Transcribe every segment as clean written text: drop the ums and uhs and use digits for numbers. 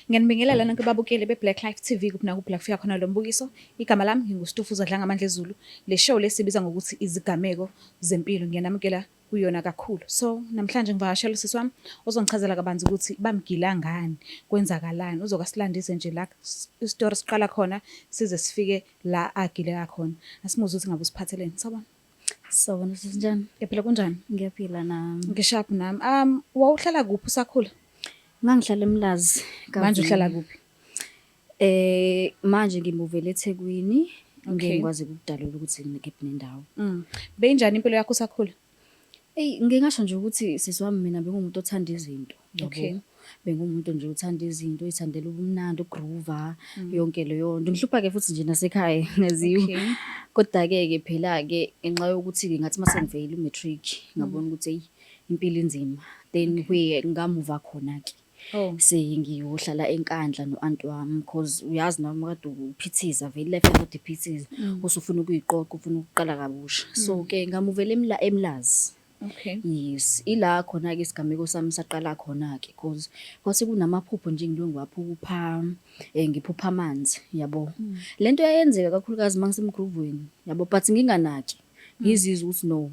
Ngiyanibingelela nonke babukeli be-Black Life TV kuphi nakuphi la kufika khona lo mbukiso. Igama lami nginguStufuza Dlangamandla Ezulu. Le show lesibiza ngokuthi izigameko zempilo. Ngiyanamukela kuyona kakhulu. So namhlanje ngivakashela usisi wami ozongichazela kabanzi ukuthi bamgila ngani, kwenzakalani, uzokasilandise nje la isitori siqala khona size sifike la agileka khona. Asimuzwe ukuthi ngabe usiphatheleni. Sawubona. Sawubona sisi, njani? Ngiyaphila, kunjani? Ngiyaphila nami. Ngisharp nami. Wawuhlala kuphi usakhula? Ngangihlala eMlazi. Manje uhlala kuphi? Manje ngimuvele eThekwini. Ngeke ngikwazi ukudalula ukuthi ngikephi nendawo. Beyinjani impilo yakho usakhula? Eyi, ngingasho nje ukuthi sisi wami, mina bengumuntu othanda izinto, yabo. Bengumuntu nje othanda izinto, oyithandela ubumnandi, ukugroova, yonke leyo nto. Ngihlupha-ke futhi nje nasekhaya ngaziwa. Koda-ke ke phela-ke ngenxa yokuthi-ke ngathi mase ngiveyile u-matric, ngabona ukuthi eyi, impilo inzima. Then where ngamuva khona-ke. Sengiyohlala eNkandla no-anti wami, cause uyazi noma kade uphithiza vele, life yakade iphithiza, usufuna ukuyiqoqa, ufuna ukuqala kabusha. So-ke ngamuvela eMlazi. Yes, ila khona-ke isigameko sami saqala khona-ke, cause kwase kunamaphupho nje engilokhu ngiwaphupha, ngiphupha amanzi, yabo. Lento yayenzeka kakhulukazi uma ngisemgruvweni, yabo, but nginganaki, ngizizwe ukuthi no,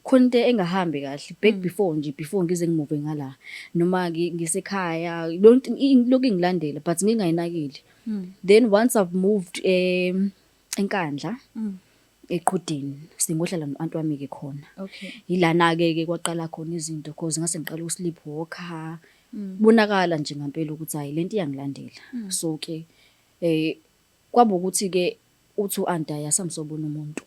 khona into engahambi kahle back before nje, before ngize ngimuve ngala noma ngisekhaya, lonto ilokhu ingilandela but ngingayinakile. Then once I've moved eNkandla, eQhudeni, sengohlala no-anti wami-ke khona. Yilana-ke ke kwaqala khona izinto, cause ngase ngiqala uku-sleepwalker. Bonakala nje ngampela ukuthi hhayi, lento iyangilandela. So-ke kwaba ukuthi-ke uthi u-anti, hhayi, asamsobona umuntu.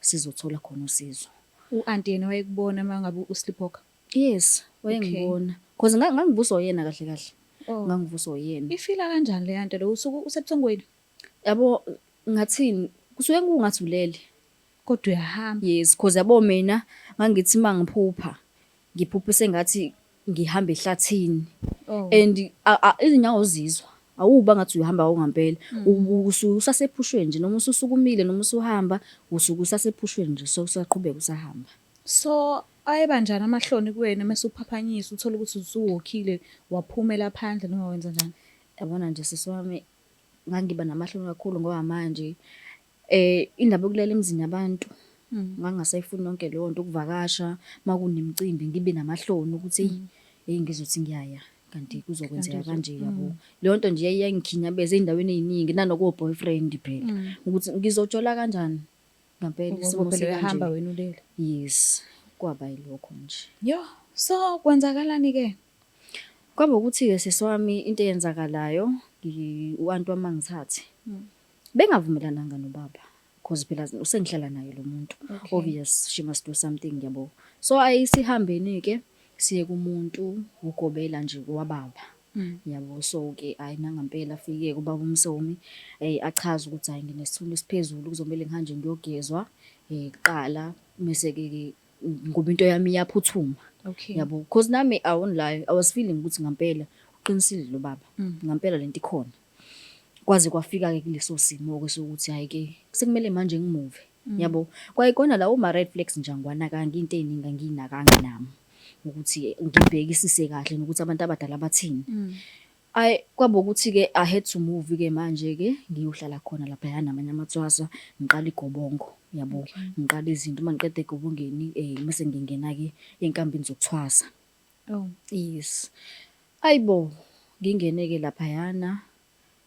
Sizothola khona usizo. U-anti yena wayekubona uma ngabe u-sleepwalker? Yes, wayengibona. Cause ngangivuswa uyena kahle kahle. Ngangivuswa uyena. Ifila kanjani leya nto leyo? Usuke usebuthongweni? Yabo, ngathini, kusuke kungathi ulele. Kodwa uyahamba. Yes, cause yabo mina ngangithi mangiphupha, ngiphuphe sengathi ngihamba ehlathini. And izinyawo uzizwa. Awuba ngathi uyahamba okungampela. Usuke usasephushweni nje, noma ususukumile noma usuhamba, usuke usasephushweni nje, so usaqhubeka usahamba. So ayebanjani amahloni kuwena mase uphaphanyiswa uthola ukuthi usuwokhile, waphumela phandle noma wenza njani? Yabona nje sisi wami, ngangiba namahloni kakhulu ngoba manje indaba yokulala emzini yabantu ngangingasayifuni yonke leyo nto, ukuvakasha uma kunemicimbi ngibe namahloni ukuthi eyi, eyi, ngizothi ngiyaya kanti kuzokwenzeka kanje, yabo. Leyo nto nje yayingikhinyabeza ey'ndaweni ey'ningi nanoko-boyfriend phela ukuthi ngizojola kanjani ngampela Ngoba isimo phela sikanje. Uyahamba wena ulele. Yes, kwaba yilokho nje. Yo, so kwenzakalani-ke? Kwaba ukuthi-ke sisi wami, into eyenzakalayo, u-anti wami angithathe. Bengavumelananga nobaba, cause phela usengihlala naye lo muntu. Obvious she must do something, yabo. So ayisihambeni-ke siye kumuntu ugobela nje wababa. Yabo, so-ke hhayi, nangampela afike ubaba uMsomi, achaze ukuthi hhayi, nginesithunywa esiphezulu, kuzomele ngihambe ngiyogezwa kuqala, mese-ke ke ngoba into yami iyaphuthuma. Yabo, cause nami I won't lie, I was feeling ukuthi ngampela uqinisile lo baba. Ngampela lento ikhona. Kwaze kwafika-ke kuleso simo-ke sokuthi hhayi-ke sekumele manje ngimuve. Yabo, kwayikona lawo ma-red flags nje angiwanakanga, into ey'ningi angiyinakanga nami ukuthi ngibhekisise kahle nokuthi abantu abadala bathini. Ayi, kwaba ukuthi-ke I had to move-ke manje-ke ngiyohlala khona laphaya namanye amathwasa, ngiqale igobongo, yabo, ngiqale izinto. Uma ngiqeda egobongeni mese ngingena-ke ey'nkambini zokuthwasa. Yes. Ayi bo, ngingene-ke laphayana,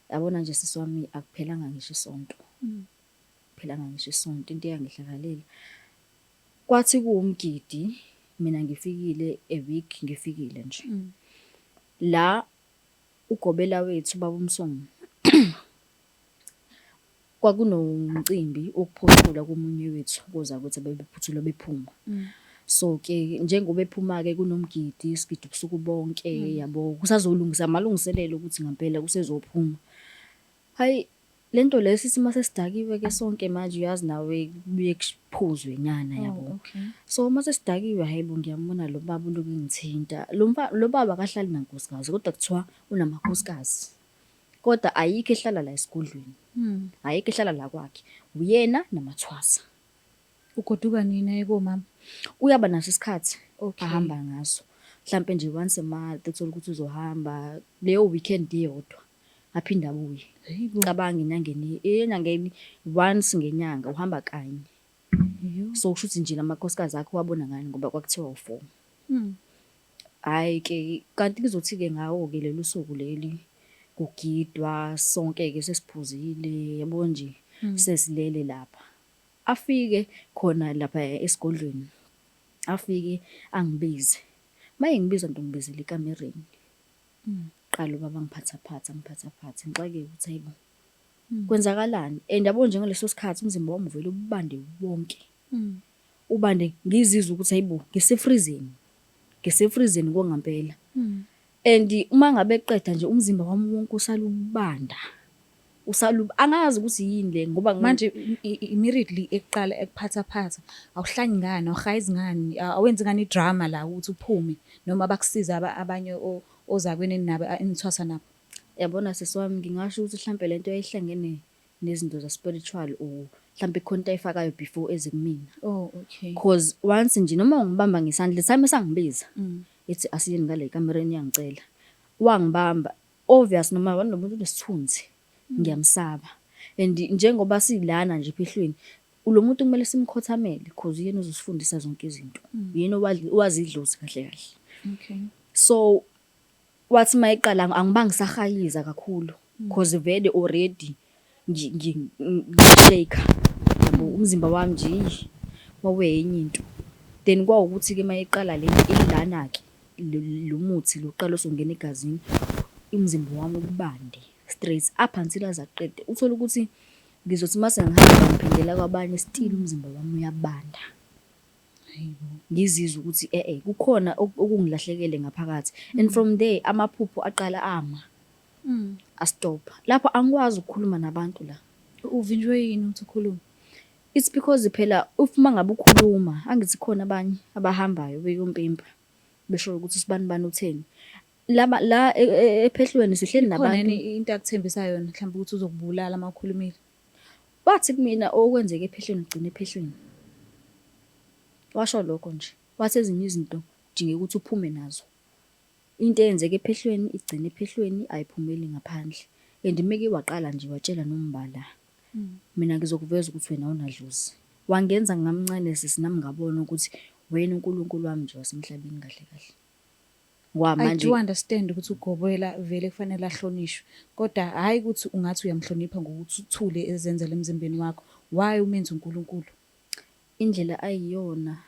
yabona nje sisi wami, akuphelanga ngisho isonto. Akuphelanga ngisho isonto, into eyangehlakalela. Kwathi kuwumgidi, mina ngifikile a week ngifikile nje. La ugobela wethu ubaba uMsomi, kwakunomcimbi wokuphothula komunye wethu kozakwethu abebephothula bephuma. So-ke njengoba ephuma-ke kunomgidi, sigida ubusuku bonke, yabo, kusazolungisa amalungiselelo ukuthi ngampela usezophuma. Hhayi, lento le sithi mase sidakiwe-ke sonke manje, uyazi nawe kubuye kuphuzwe nyana, yabo. So mase sidakiwe, hhayi bo, ngiyambona lo baba uloku engithinta. Lo baba akahlali nankosikazi kodwa kuthiwa unamakhosikazi. Kodwa ayikho ehlala la esigodlweni. Ayikho ehlala la kwakhe. Uyena namathwasa. Ugoduka nini aye komama? Uyaba naso isikhathi ahamba ngaso. Mhlampe nje once a month uthole ukuthi uzohamba leyo weekend iyodwa aphinde abuye. Hayibo. Cabanga enyangeni, enyangeni once ngenyanga uhamba kanye. So kusho ukuthi nje lamakhosikazi akhe wabona ngani ngoba kwakuthiwa u-four. Hhayi-ke kanti kuzothi-ke ngawo-ke lolu suku leli kugidwa sonke-ke sesiphuzile yabo nje sesilele lapha. Afike khona lapha esigodlweni, afike angibize. Uma engibiza nto ungibizela ekamereni. Qala ubaba angiphathaphathe, angiphathaphathe ngixakeke ukuthi hayibo kwenzakalani and yabo nje ngaleso sikhathi umzimba wami uvele ubande wonke. Ubande ngizizwe ukuthi hayibo ngisefrizini, ngisefrizini kwangampela. And uma ngabe eqeda nje umzimba wami wonke usale ubanda, usale angazi ukuthi yini le ngoba Manje immediately ekuqala ekuphathaphatha awuhlanyi ngani, awuhayizi ngani, awenzi ngani idrama la ukuthi uphume noma bakusize abanye ozakwenu eninabo enithwasa nabo? Yabona sisi wami ngingasho ukuthi hlampe lento yayihlangene nezinto za-spiritual or hlampe khona into ayifakayo before eze kumina. Oh, okay. Cause once nje noma ungibamba ngesandla, the time esangibiza ethi asiyeni ngale ekamereni uyangicela. Wangibamba, obvious noma lo muntu unesithunzi, ngiyamsaba. And njengoba silana nje ephehlweni, lo muntu kumele simkhothamele cause uyena ozosifundisa zonke izinto. Uyena owazi idlozi kahle kahle. So wathi mayeqala angibange ngisahayiza kakhulu cause vele already ngi-shake-a yabo, umzimba wami nje eyi wawuyenye into. Then kwawukuthi-ke mayeqala lento ilana-ke lo muthi lo uqala usungena egazini, umzimba wami ubande straight up until aze aqede. Uthole ukuthi ngizothi mase ngihamba ngiphindela kwabanye still umzimba wami uyabanda. Ngizizwe ukuthi e-e kukhona okungilahlekele ngaphakathi and from there amaphupho aqala ama, astopha. Lapho angikwazi ukukhuluma nabantu la. Uvinjwe yini ukuthi ukhulume? It's because phela if uma ngabe ukhuluma, angithi khona abanye abahambayo beyompimpa besho ukuthi usibanibani utheni. Laba la ephehlweni sihleli Ikhona nabantu. yini into akuthembisa yona mhlawumbe ukuthi uzokubulala uma ukhulumile? Wathi kumina okwenzeka ephehlweni kugcina ephehlweni. Washo lokho nje. Wathi ezinye izinto kudingeka ukuthi uphume nazo. Into eyenzeka ephehlweni igcina ephehlweni ayiphumeli ngaphandle. And meke waqala nje watshela noma la. Mina ngizokuveza ukuthi wena awunadlozi. Wangenza ngamncane sisi nami ngabona ukuthi wena uNkulunkulu wami nje wasemhlabeni kahle kahle. Ngoba I manje do understand ukuthi ugobela vele kufanele ahlonishwe, kodwa hhayi ukuthi ungathi uyamhlonipha ngokuthi uthule ezenzela emzimbeni wakho. Why umenza uNkulunkulu? Indlela ayiyona,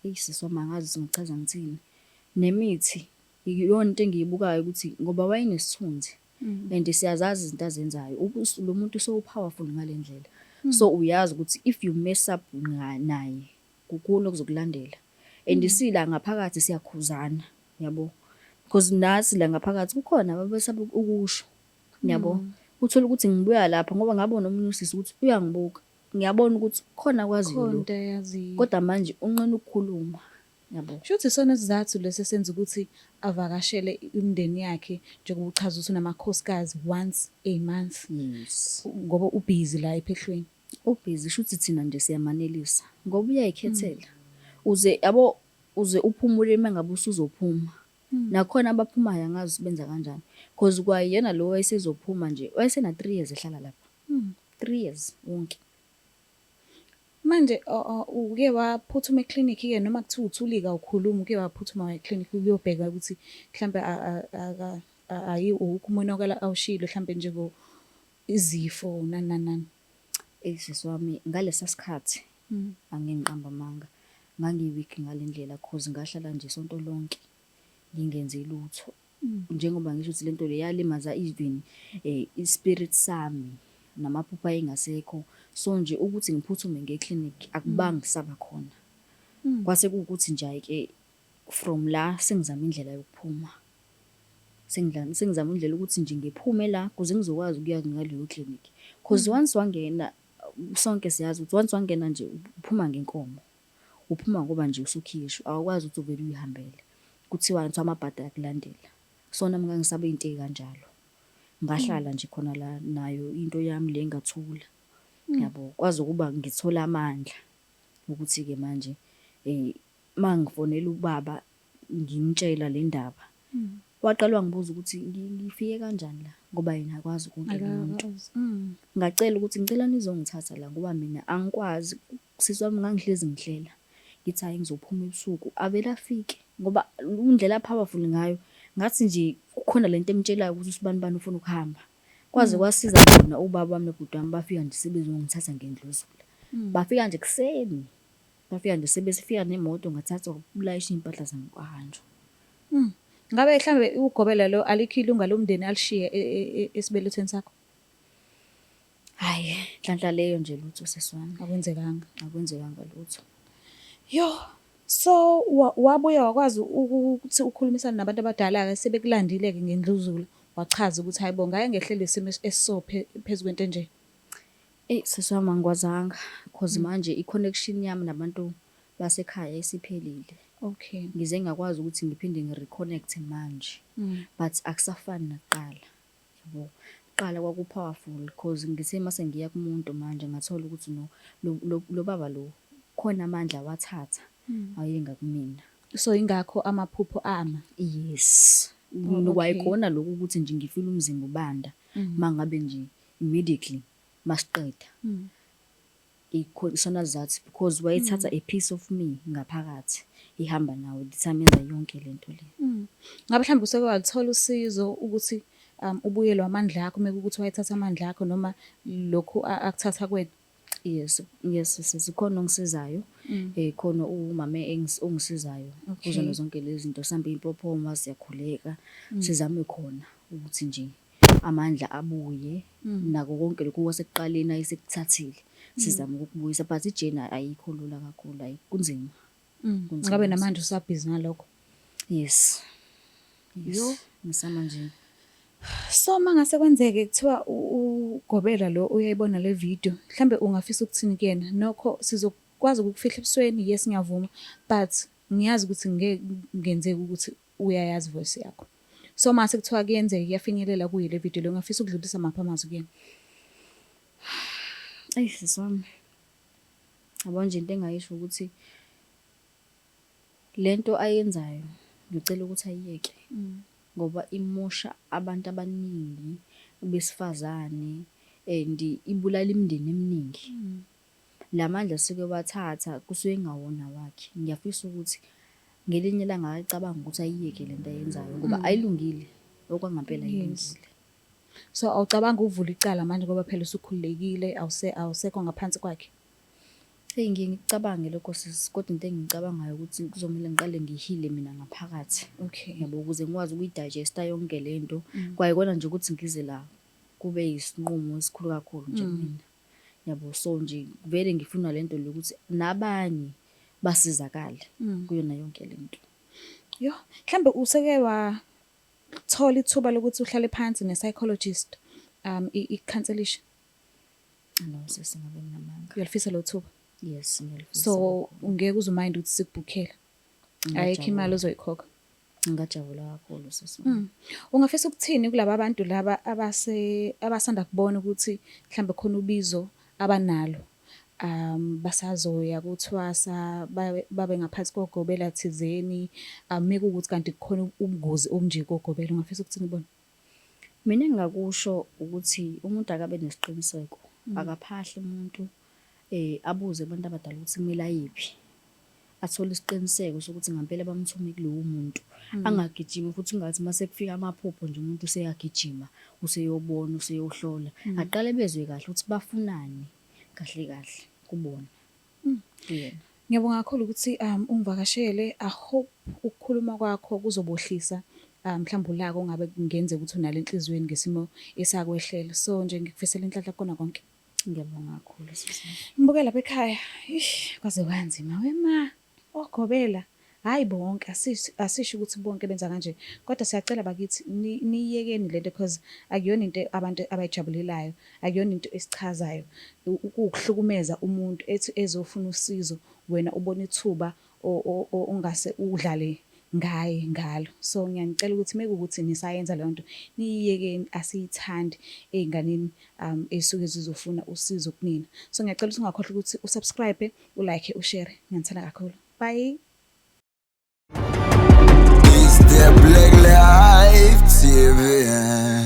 eyi sisi wami angazi ukuthi ngichaza ngithini. Nemithi iyona into engiyibukayo ukuthi ngoba wayenesithunzi and siyazazi izinto azenzayo. Lo muntu so-powerful ngale ndlela. So uyazi ukuthi if you mess up naye kukhulu okuzokulandela. And sila ngaphakathi siyakhuzana, yabo. Because nathi la ngaphakathi kukhona ababesaba ukusho, yabo. Uthole ukuthi ngibuya lapha ngoba ngabona omunye usisi ukuthi uyangibuka. Ngiyabona ukuthi khona akwaziyo Khona lo. into ayaziyo. Kodwa manje unqena ukukhuluma, yabo. Shuthi isona sizathu lesi esenza ukuthi avakashele imindeni yakhe njengoba uchaza ukuthi unamakhosikazi once a month. Yes. Ngoba ubhizi la ephehlweni. Ubhizi shuthi thina nje siyamanelisa ngoba uyayikhethela. Uze yabo uze uphumule uma ngabe usuzophuma. Nakhona abaphumayo angazi benza kanjani. Cause kwayena lo wayesezophuma nje wayesena 3 years ehlala lapha. 3 years wonke. Manje uke waphuthuma eklinikhi-ke noma kuthiwa uthulile awukhulumi, uke waphuthuma waya eklinikhi ukuyobheka ukuthi mhlampe awukho umonakalo awushilo mhlampe njengo izifo nani nani nani? Eyi sisi wami ngalesa sikhathi angeke ngiqambe amanga, ngangi-weak ngale ndlela cause ngahlala nje isonto lonke ngingenzi lutho. Njengoba ngisho ukuthi lento le yalimaza even i-spirit sami namaphupho ayengasekho. So nje ukuthi ngiphuthume ngiye eklinikhi akubange kusaba khona. Kwase kuwukuthi nje hhayi-ke from la sengizama indlela yokuphuma. Sengizama indlela yokuthi nje ngiphume la kuze ngizokwazi ukuya ngaleyo klinikhi. Cause once wangena, sonke siyazi ukuthi once wangena nje uphuma ngenkomo. Uphuma ngoba nje usukhishwa, awukwazi ukuthi uvele uy'hambele. Kuthiwani, kuthiwa amabhadi ayakulandela. So nami ngangisaba iy'nto ey'kanjalo. Ngahlala nje khona la nayo into yami le ngathula, yabo. Kwaze ukuba ngithole amandla ukuthi-ke manje uma ngifonela ubaba. Ngimtshela le ndaba. Waqala wangibuza ukuthi ngifike kanjani la ngoba yena akwazi konke lo muntu. Ngacela ukuthi ngicela nizongithatha la ngoba mina angikwazi. Sisi wami ngangihlezi ngihlela ngithi hhayi ngizophuma ebusuku avele afike ngoba indlela a-powerful ngayo ngathi nje kukhona lento emtshelayo ukuthi usibanibani ufuna ukuhamba. Kwaze kwasiza bona ubaba wami nobhuti wami bafika nje sebezongithatha ngendluzula. Bafika nje ekuseni. Bafika nje sebesifika nemoto ngathathwa kulayishwa iy'mpahla zami kwahanjwa. Ngabe mhlambe ugobela lo alikho ilunga lomndeni alishiye esibelethweni sakho? Hhayi, nhlanhla leyo nje lutho sisi wami. Akwenzekanga. Akwenzekanga lutho. Yo, so wabuye wakwazi ukuthi ukhulumisane nabantu abadala-ke sebekulandile-ke ngendluzula, wachaza ukuthi hhayi bo ngake ngehlelwe isimo esiso phezu kwento enje. Eyi sisi wami angikwazanga cause manje i-connection yami nabantu basekhaya isiphelile. Ngize ngakwazi ukuthi ngiphinde ngi-reconnect-e manje but akusafani nakuqala yabo. Kuqala kwaku-powerful cause ngithe mase ngiya kumuntu manje ngathola ukuthi no lo baba lo khona amandla awathatha ayenga kumina. So yingakho amaphupho ama? Yes. Kwayikona lokhu ukuthi nje ngifile umzimba ubanda mangabe nje immediately masiqeda isona sizathu because wayethatha a piece of me ngaphakathi ihamba nawo the time yenza yonke lento le. Ngabe mhlawumbe useke waluthola usizo ukuthi ubuyelwe amandla akho uma kuwukuthi wayethatha amandla akho noma lokhu akuthatha kuwena? Yes, yes sisi khona ongisizayo. Khona umama ongisizayo kuzona zonke lezi zinto sambe impophoma siyakhuleka sizame khona ukuthi nje amandla abuye nako konke lokhu kwasekuqaleni ayesekuthathile sizame ukukubuyisa but i-journey ayikho lula kakhulu ayi kunzima. Kunzima Ngabe namanje usabhizi ngalokho? Yes. Yes. Ngisama nje. So mangase kwenzeke kuthiwa ugobela lo uyayibona le video, mhlambe ungafisa ukuthini kuyena? Nokho sizokwazi ukukufihla ebusweni, yes ngiyavuma, but ngiyazi ukuthi ngeke kungenzeki ukuthi uyayazi voice yakho. So mase kuthiwa kuyenzeka iyafinyelela kuye le video le, ungafisa ukudlulisa maphi amazwi kuyena? Eyi sisi wami. Yabo nje into engayisho ukuthi lento ayenzayo ngicela ukuthi ayiyeke ngoba imosha abantu abaningi besifazane and ibulala imindeni eminingi. La mandla asuke ewathatha kusuke kungawona awakhe. Ngiyafisa ukuthi ngelinye ilanga ake acabange ukuthi ayiyeke lento ayenzayo ngoba ayilungile, okwangampela ayilungile. So awucabangi ukuvula icala manje ngoba phela usukhululekile awusekho ngaphansi kwakhe? Eyi ngiye ngikucabange lokho sisi, kodwa into engiyicabangayo ukuthi kuzomele ngiqale ngihile mina ngaphakathi. Yabo ukuze ngikwazi ukuyi-digest-a yonke lento. Kwayikona nje ukuthi ngize la kube yisinqumo esikhulu kakhulu nje kumina. Yabo so nje vele ngifuna lento le ukuthi nabanye basizakale kuyona yonke lento. Yoh, mhlambe useke wathola ithuba lokuthi uhlale phansi ne-psychologist ikukhanselishe? No sisi ngabe nginamanga. Uyalifisa lo thuba? Yes ngiyalifisa. So ngeke uze umind ukuthi sikubhukhele? Ayikho imali ozoyikhokha? Ngingajabula kakhulu sisi. Ungafisa ukuthini kulaba bantu laba abase abasanda kubona ukuthi mhlambe khona ubizo abanalo basazoya kuthwasa babe ngaphansi kogobela thizeni mekuwukuthi kanti kukhona ubungozi obunje kogobela ungafisa ukuthini kubona? Mina engingakusho ukuthi umuntu akabe nesiqiniseko, akaphahle umuntu abuze kubantu abadala ukuthi kumele ayephi. Athole isiqiniseko sokuthi ngampela bamthume kulowo muntu. Angagijimi futhi kungathi uma sekufika amaphupho nje umuntu useyagijima, useyobona, useyohlola. Aqale bezwe kahle ukuthi bafunani kahle kahle kubona, kuyena. Ngiyabonga kakhulu ukuthi ungivakashele. I hope ukukhuluma kwakho kuzobohlisa mhlawumbe ulaka ongabe kungenzeka ukuthi unalo enhliziyweni ngesimo esakwehlela. So nje ngikufisela inhlanhla kukona konke. Ngiyabonga kakhulu sisi. Ngibuke lapha ekhaya. Ish, kwaze kwanzima wema. Ogobela. Hayi bonke asisho ukuthi bonke benza kanje. Kodwa siyacela bakithi niyekeni lento because akuyona into abantu abayijabulelayo, akuyona into esichazayo. Kuwukuhlukumeza umuntu ethi ezofuna usizo wena ubona ithuba ongase udlale ngaye ngalo. So ngiyanicela ukuthi mekuwukuthi nisayenza leyo nto niyiyekeni asiyithandi ey'nganeni ey'suke zizofuna usizo kunina. So ngiyacela ukuthi ungakhohlwa ukuthi u-subscribe, u-like, u-share. Ngiyanithanda kakhulu. Bye. The Black Life TV.